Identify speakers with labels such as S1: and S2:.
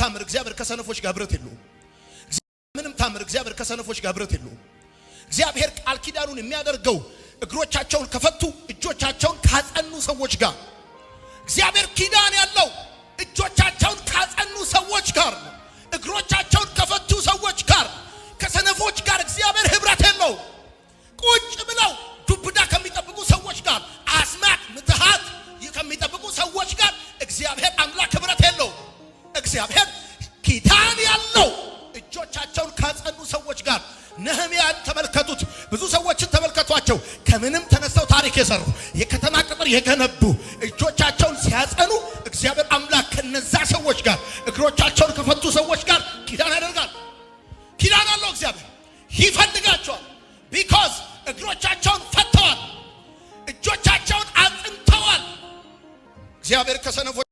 S1: ታምር እግዚአብሔር ከሰነፎች ጋር ህብረት የለውም። ምንም ታምር እግዚአብሔር ከሰነፎች ጋር ህብረት የለውም። እግዚአብሔር ቃል ኪዳኑን የሚያደርገው እግሮቻቸውን ከፈቱ፣ እጆቻቸውን ካጸኑ ሰዎች ጋር። እግዚአብሔር ኪዳን ያለው እጆቻቸውን ካጸኑ ሰዎች ጋር ነው። እግሮቻቸውን ከፈቱ ሰዎች ጋር። ከሰነፎች ጋር እግዚአብሔር ህብረት የለውም። ቁጭ ብለው ዱብዳ ከሚጠብቁ ሰዎች ጋር፣ አስማት ምትሃት ከሚጠብቁ ሰዎች ጋር እግዚአብሔር አምላክ ህብረት የለውም። እግዚአብሔር ኪዳን ያለው እጆቻቸውን ካጸኑ ሰዎች ጋር። ነህምያን ተመልከቱት። ብዙ ሰዎችን ተመልከቷቸው። ከምንም ተነስተው ታሪክ የሰሩ፣ የከተማ ቅጥር የገነቡ፣ እጆቻቸውን ሲያጸኑ እግዚአብሔር አምላክ ከነዛ ሰዎች ጋር፣ እግሮቻቸውን ከፈቱ ሰዎች ጋር ኪዳን ያደርጋል። ኪዳን አለው እግዚአብሔር፣ ይፈልጋቸዋል። Because እግሮቻቸውን ፈተዋል፣ እጆቻቸውን አጽንተዋል። እግዚአብሔር ከሰነፎች